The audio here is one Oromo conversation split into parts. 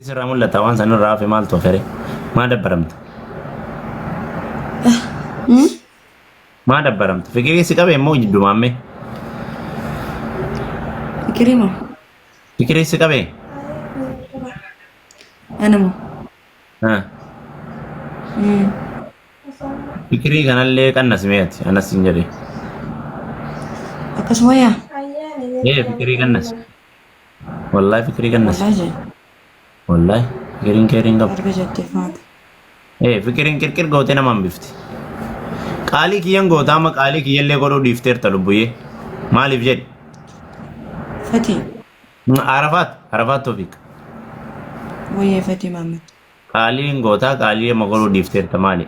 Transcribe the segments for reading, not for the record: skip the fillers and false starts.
Sirraa mul'ata waan sanirraa hafe maaltu hafere? Maa dabbaramta? Maa dabbaramta? Fikirii si qabe immoo jiddumaan mee? Fikirii moo? Fikirii si qabe? Ana moo? Ha. Fikirii kanallee qannasi mee ati anas hin jedhe. Akkasuma yaa? Ee fikirii qannasi. Wallahi fikirii qannasi. Wallahi jedhe. Wallahi fikiriin keeriin qabu. Erga jettee faata. Ee fikiriin qirqir gootee nama hambifti. Qaalii kiyyan goota amma qaalii kiyyallee godhuu dhiifteerta lubbuyyee. Maaliif jedhi? Fatii. Arafaat Arafaat Tofiq. Wayyee Fatii Maammed. Qaaliin gootaa qaalii amma godhuu dhiifteerta maali?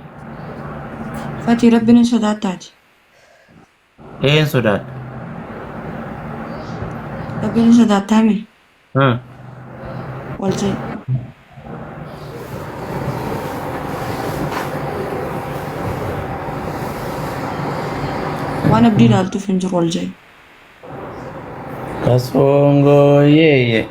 Fatii rabbiin hin sodaattaati. Een sodaadha. Rabbiin hin sodaattaami. Hmm. Wal jee. Waan abdii ilaaltuuf hin jiru wal jee. Kasongo yeye.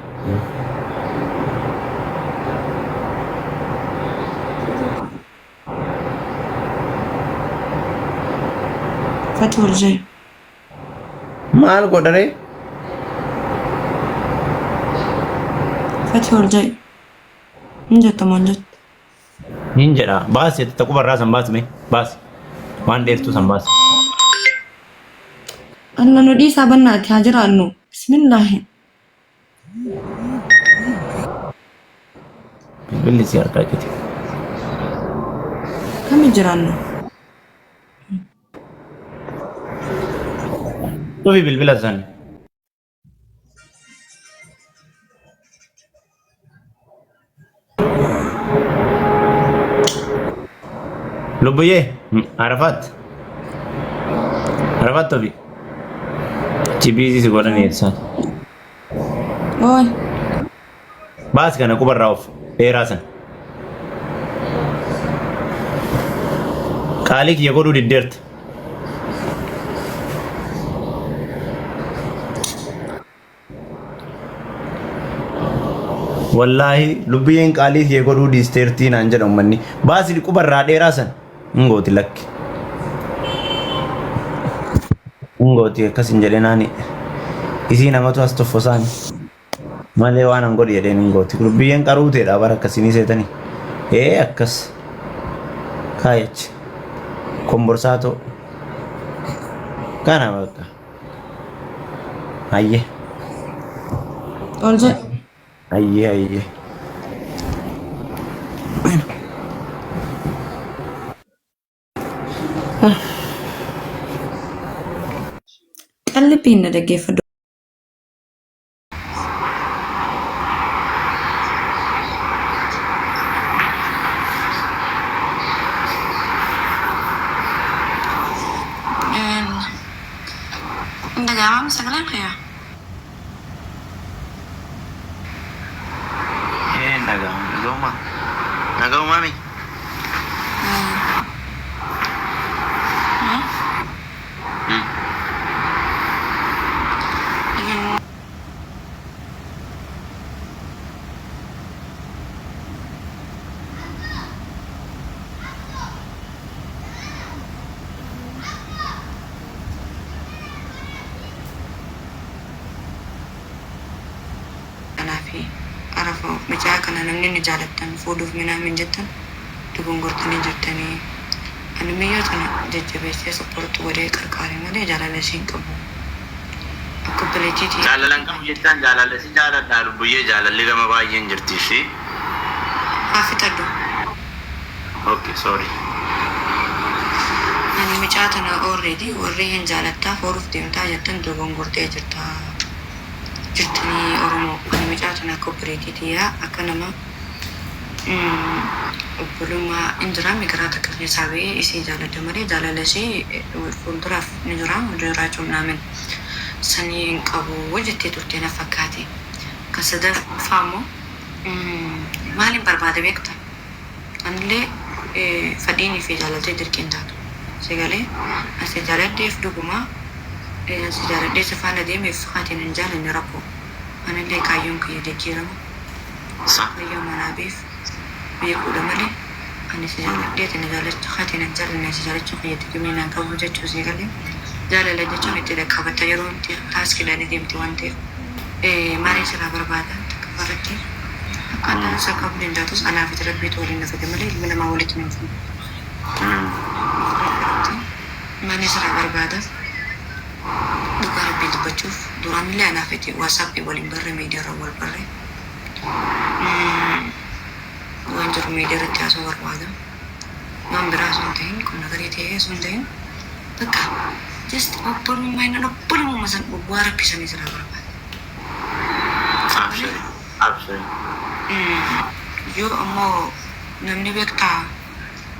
Fati wal jee. Maal godharee? Fati wal jee. Hin jetta moo hin jettu? Hin jedha. Baasi ta qubarraa san baasi mee. Baasi. Waan dheertuu san baasi. Alla nu dhiisaa bannaati haa jiraannu. Bismillaahi. Bilbilli si harkaa cite. Kami jiraannu? Dhufi bilbila san. Lubbuyyee Arafaat. Arafaat tofi. Chibiizii si godhanii eessaan. Ooy. Baasi kana qubarraa of dheeraa sana. Qaalii kiyya godhuu diddeerta. Wallaahi lubbiyyeen qaalii kiyya godhuu dhiisteertii naan jedha uummanni. Baasi qubarraa dheeraa sana. Hin gooti lakki. Hin gooti akkas hin jedhinaani. Isii namatu as toffosaani. Malee waan an godhi jedheen hin gooti. Lubbiyyeen qaruuteedha bara akkasinii seetanii. Ee akkas. Kaayachi. Komborsaatoo. Kana bakka. Hayyee. Ol jedhi. Hayyee hayyee. Qalbiin na dhaggeeffadhu. Hin dhaga'amaam sagaleen kiyya? Ee hin dhaga'amu. Naga'umaa? Naga'umaa mi? Kanaafi arafo micaa kana namni ni jaalattan fuudhuuf minaamin jettan dogongortanii jirtanii ani miyyoo tana jajjabeessee support godhee qarqaare malee jaalala ishii hin qabu akka obboleettii tiyyaatti Jaalala hin qabu jechaan jaalala si jaaladha lubbuyyee jaalalli gama baay'een jirti ishii. Haa fixadhu. Ok sorry. Ani micaa tana already warri hin jaalattaa fuudhuuf deemtaa jettan dogongortee jirta jirtanii oromoo ani micaa tana akka obboleettii tiyyaa akka nama obbolummaa hin jiraami garaa takka keessaa ba'ee isii jaaladha malee jaalala isii fuulduraaf ni jira jiraachuu naamin sanii hin qabu jettee turte na fakkaate kan sadaffaa immoo maalin barbaada beekta Anillee fadhiinii fi jaalaltee dirqii hin taatu. Si galee? An si jaaladheef dhuguma an si jaaladhee si faana deemeef ati na hin jaalanne rakkoo. Anillee kaayyoon kiyya jijjiirama. Fayyaa manaabiif beekuudha malee ani si jaaladhee ati na jaalachuu ati na jaalanne si jaalachuu kiyyatti cimina hin qabu jechuu sii galee. Jaalala jechuun itti dhaqqabatta yeroo itti taaskiidhaan deemti waan ta'eef. Maaliin sirraa barbaada takkaffaa irratti akka dansa qabu danda'atus anaaf ati rabbiitu waliin na fide malee ilmi namaa walitti nu hin fidne. Afuraffaa irratti maaliin sirraa barbaada dhugaa rabbii dubbachuuf duraanillee anaaf ati WhatsApp waliin barre, miidiyaarra wal barre, waan jiru miidiyaa irratti haasa'uu barbaada. Waan biraa osoo hin ta'in, kun nagarii ta'ee osoo hin ta'in, bakka just obbolummaa inni obbolummaa san dhugaa rabbii sanii sirraa barbaada. Abshiri. Abshiri. Yoo ammoo namni beektaa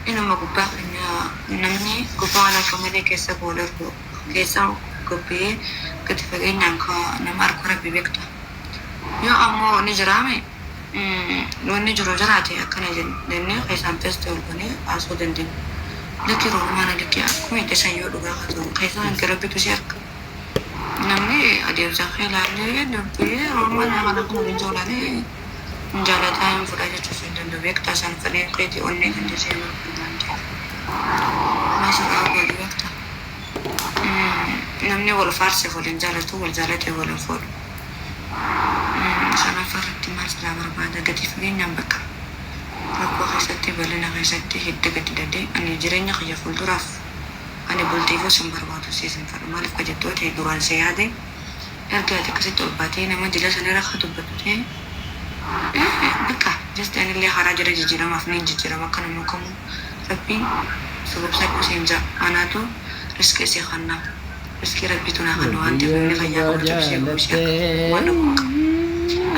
inuma gubbaa keenya, namni gubbaa waan akka malee keessa bool argu, keessa gabbee gadi fageenyaan ka nama argu rabbi beekta. Yoo ammoo ni jiraame, wanni jiru jiraate, akkana jennee keessaan test ol goonee haasa'uu dandeenya. Lakki roolumaana lakki akkuma itti san yoo dhugaa haa ta'u keessaa hanqi rabbitu si arga. Namni adeemsa kee ilaalee dubbii roolumaan kana kana waliin jiru ilaalee hin jaalataa hin fudhaa jechuus hin danda'u, beektaa, san fedhiin keetii onnee kan jechuu hin waan ta'eef. Maasirraa godhu beektaa. Namni wal faarseef wal hin jaalatu, wal jaalatee wal hin fuudhu. Sanaffaa irratti maal silaa barbaada? Gadi fageenyaan bakka rakkoo keessatti, bal'ina keessatti hidda gadi dadee ani jireenya kiyya fuulduraaf ani bultiifus hin barbaadu, siis hin fedhu. Maaliif ka jettoo ta'e, duraan si yaade erga ati akkasitti ol baatee nama dila sanirra ka dubbattu ta'e, bakka just anillee karaa jala jijjiiramaaf ni jijjiirama. Akka namni kamuu rabbiin sababsadhu siin ja'a, anaatu riskii isii kannaa, riskii rabbiitu naa kenna waan ta'eef namni fayyaa qabu cabsee qabu isii akka waan dhaqu qabu.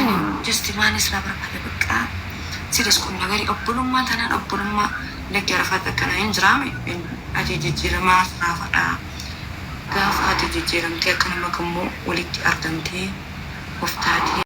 Ani just maanis irraa barbaada, bakka siris kun nagarii obbolummaa tanaan obbolummaa lakki arafaatti akkanaa hin jiraame. Ati jijjiiramaa sirraa fadhaa, gaafa ati jijjiiramtee akka nama kamuu walitti argamtee of taatee.